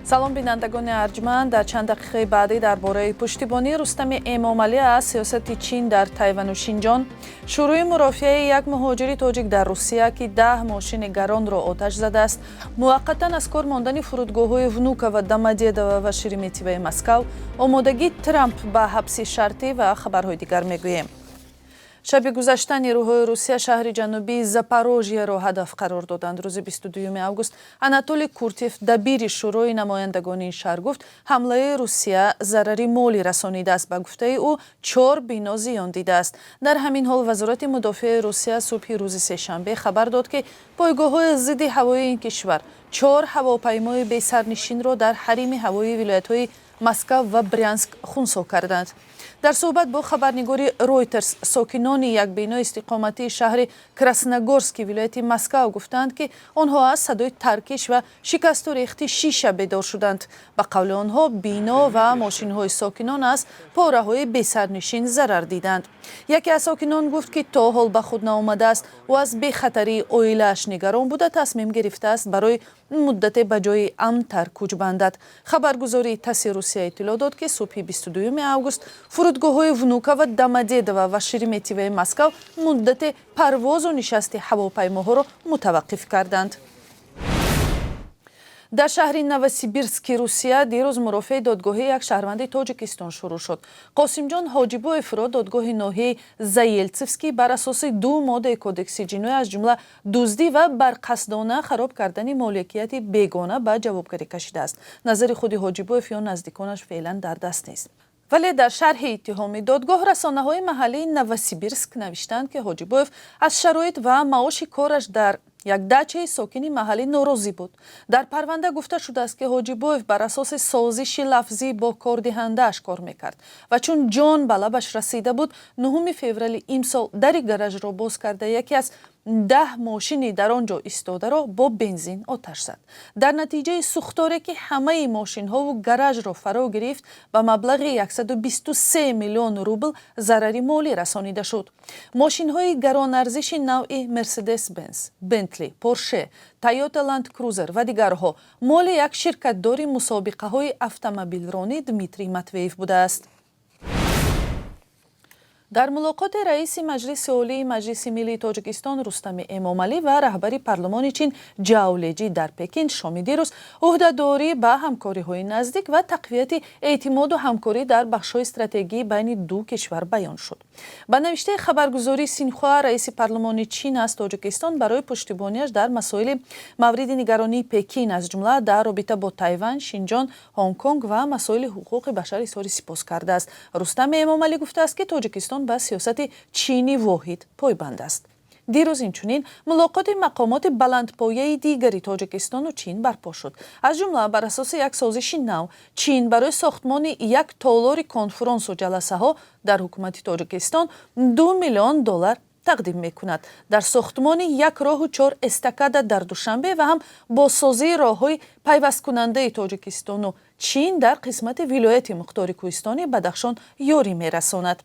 Салом, бинандагони арҷманд. Дар чанд дақиқаи баъдӣ дар бораи пуштибонии Рустами Эмомалӣ аз сиёсати Чин дар Тайвану Шинҷон, шурӯи мурофиаи як муҳоҷири тоҷик дар Русия, ки 10 мошини гаронро оташ задааст, муваққатан аз кор мондани фурудгоҳҳои Внуково, Домодедово ва Шереметьевои Москав, омодагии Трамп ба ҳабси шартӣ ва хабарҳои дигар мегӯем. Шаби гузашта нерӯҳои Русия шаҳри ҷанубии Запорожьеро ҳадаф қарор доданд. Рӯзи 22 август Анатолий Куртев, дабири Шӯрои намояндагони ин шаҳр, гуфт, ҳамлаи Русия зарари молӣ расонидааст. Ба гуфтаи ӯ, чор бино зиён дидааст. Дар ҳамин ҳол Вазорати мудофиаи Русия субҳи рӯзи сешанбе хабар дод, ки пойгоҳҳои зидди ҳавоии ин кишвар чор ҳавопаймои бесарнишинро дар ҳарими ҳавоии вилоятҳои Москав ва Брянск хунсо карданд. Дар суҳбат бо хабарнигори Ройтерс сокинони як бинои истиқоматии шаҳри Красногорски вилояти Москав гуфтанд, ки онҳо аз садои таркиш ва шикасту рехти шиша бедор шуданд. Ба қавли онҳо, бино ва мошинҳои сокинон аз пораҳои бесарнишин зарар диданд. Яке аз сокинон гуфт, ки то ҳол ба худ наомадааст. Ӯ аз бехатарии оилааш нигарон буда, тасмим гирифтааст барои муддате ба ҷои амнтар кӯч бандад. Хабаргузории ТАССи Русия иттилоъ дод, ки субҳи 22 август фурудгоҳҳои Внуково, Домодедово ва Шереметьевои Москав муддате парвозу нишасти ҳавопаймоҳоро мутаваққиф карданд. Дар шаҳри Новосибирски Русия дирӯз мурофиаи додгоҳии як шаҳрванди Тоҷикистон шурӯъ шуд. Қосимҷон Ҳоҷибоевро додгоҳи ноҳияи Заельцовский бар асоси ду моддаи Кодекси ҷиноӣ, аз ҷумла дуздӣ ва барқасдона хароб кардани моликияти бегона, ба ҷавобгарӣ кашидааст. Назари худи Ҳоҷибоев ё наздиконаш феълан дар даст нест, вале дар шарҳи иттиҳоми додгоҳ расонаҳои маҳаллии Новосибирск навиштанд, ки Ҳоҷибоев аз шароит ва маоши кораш дар як дачаи сокини маҳаллӣ норозӣ буд. Дар парванда гуфта шудааст, ки Ҳоҷибоев бар асоси созиши лафзӣ бо кордиҳандааш кор мекард ва чун ҷон ба лабаш расида буд, 9 феврали имсол дари гаражро боз карда, яке аз 10 мошини дар он ҷо истодаро бо бензин оташ зад. Дар натиҷаи сӯхторе, ки ҳамаи мошинҳову гаражро фаро гирифт, ба маблағи 123 миллион рубл зарари молӣ расонида шуд. Мошинҳои гаронарзиши навъи Мерседес Бенз, Бентли, Порше, Тойота Ланд Крузер ва дигарҳо моли як ширкатдори мусобиқаҳои автомобилронӣ Дмитрий Матвеев будааст. Дар мулоқоти раиси Маҷлиси Олии Маҷлиси Миллии Тоҷикистон Рустами Эмомалӣ ва раҳбари парлумони Чин Ҷао Леҷи дар Пекин шоми дирӯз ӯҳдадорӣ ба ҳамкориҳои наздик ва тақвияти эътимоду ҳамкорӣ дар бахшҳои стратегӣ байни ду кишвар баён шуд. Ба навиштаи хабаргузории Синхуа, раиси парлумони Чин аз Тоҷикистон барои пуштибониаш дар масоили мавриди нигаронии Пекин, аз ҷумла дар робита бо Тайван, Шинҷон, Ҳонгконг ва масоили ҳуқуқи башар изҳори сипос кардааст. Рустами Эмомалӣ гуфтааст, ки Тоҷикистон ба сиёсати Чини воҳид пойбанд аст. Дирӯз инчунин мулоқоти мақомоти баландпояи дигари Тоҷикистону Чин барпо шуд. Аз ҷумла, бар асоси як созиши нав, Чин барои сохтмони як толори конфронсу ҷаласаҳо дар ҳукумати Тоҷикистон 2 миллион доллар тақдим мекунад. Дар сохтмони як роҳу чор эстакада дар Душанбе ва ҳам бозсозии роҳҳои пайвасткунандаи Тоҷикистону Чин дар қисмати вилояти мухтори кӯҳистони Бадахшон ёрӣ мерасонад.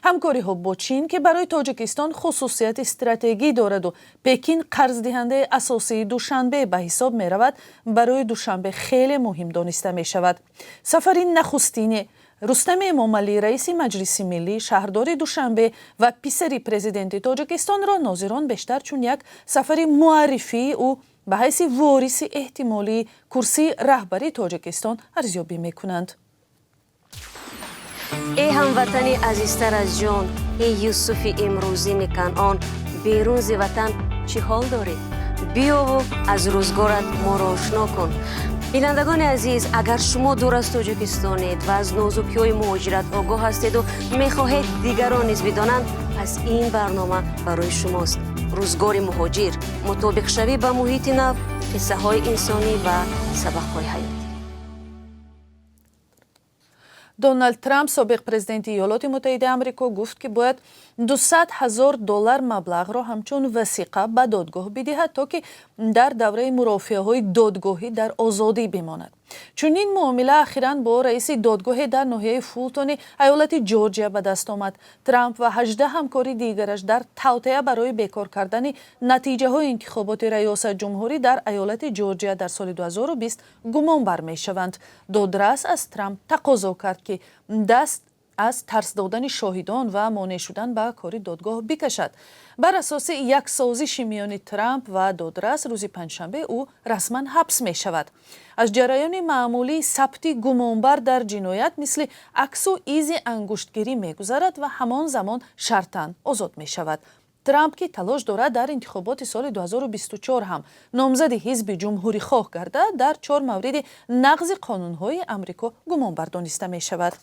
Ҳамкориҳо бо Чин, ки барои Тоҷикистон хусусияти стратегӣ дораду Пекин қарздиҳандаи асосии Душанбе ба ҳисоб меравад, барои Душанбе хеле муҳим дониста мешавад. Сафари нахустини Рустами Эмомалӣ, раиси Маҷлиси Миллӣ, шаҳрдори Душанбе ва писари президенти Тоҷикистонро нозирон бештар чун як сафари муаррифии ӯ ба ҳайси вориси эҳтимолии курсии раҳбари Тоҷикистон арзёбӣ мекунанд. Эй ҳамватани азизтар аз ҷон, эй Юсуфи имрӯзини Канъон, берун зи ватан чӣ ҳол дорӣ? Биёву аз рӯзгорат моро ошно кун. Бинандагони азиз, агар шумо дур аз Тоҷикистонед ва аз нозукиҳои муҳоҷират огоҳ ҳастеду мехоҳед дигарон низ бидонанд, пас ин барнома барои шумост. Рӯзгори муҳоҷир, мутобиқшавӣ ба муҳити нав, қиссаҳои инсонӣ ва сабақҳои ҳаётӣ. Доналд Трамп, собиқ президенти Иёлоти Муттаҳидаи Амрико, гуфт, ки бояд 200 ҳазор доллар маблағро ҳамчун васиқа ба додгоҳ бидиҳад, то ки дар давраи мурофиаҳои додгоҳӣ дар озодӣ бимонад. Чунин муомила ахиран бо раиси додгоҳе дар ноҳияи Фултони айолати Ҷорҷия ба даст омад. Трамп ва 18 ҳамкори дигараш дар тавтеа барои бекор кардани натиҷаҳои интихоботи раёсат ҷумҳурӣ дар айолати Ҷорҷия дар соли 2020 гумонбар мешаванд. Додрас аз Трамп тақозо кард, ки даст аз тарс додани шоҳидон ва монеъ шудан ба кори додгоҳ бикашад. Бар асоси як созиши миёни Трамп ва додрас, рӯзи панҷшанбе ӯ расман ҳабс мешавад. Аз ҷараёни маъмулии сабти гумонбар дар ҷиноят, мисли аксу изи ангуштгирӣ, мегузарад ва ҳамон замон шартан озод мешавад. Трамп, ки талош дорад дар интихоботи соли 2024 ҳам номзади ҳизби ҷумҳурихоҳ гардад, дар чор мавриди нақзи қонунҳои Амрико гумонбар дониста мешавад.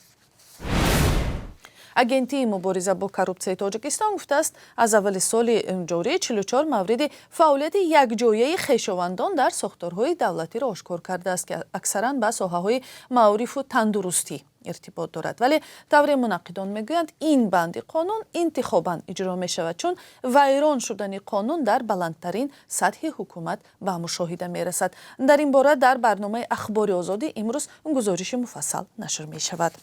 Агентии мубориза бо коррупсияи Тоҷикистон гуфтааст, аз аввали соли ҷорӣ 44 мавриди фаъолияти якҷояи хешовандон дар сохторҳои давлатиро ошкор кардааст, ки аксаран ба соҳаҳои маорифу тандурустӣ иртибот дорад. Вале тавре мунаққидон мегӯянд, ин банди қонун интихобан иҷро мешавад, чун вайрон шудани қонун дар баландтарин сатҳи ҳукумат ба мушоҳида мерасад. Дар ин бора дар барномаи Ахбори Озодӣ имрӯз гузориши муфассал нашр мешавад.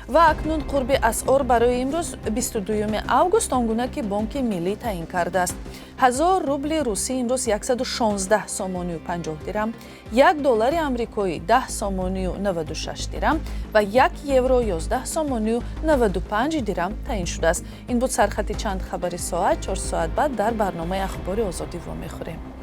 Ва акнун қурби асъор барои имрӯз, 22 август, он гуна ки Бонки Миллӣ таъин кардааст. 1000 рубли русӣ имрӯз 116 сомонию 50 дирам, 1 доллари амрикоӣ 10 сомонию 96 дирам ва 1 евро 11 сомонию 95 дирам таъин шудааст. Ин буд сархати чанд хабари соат. 4 соат баъд дар барномаи Ахбори Озодӣ вомехӯрем.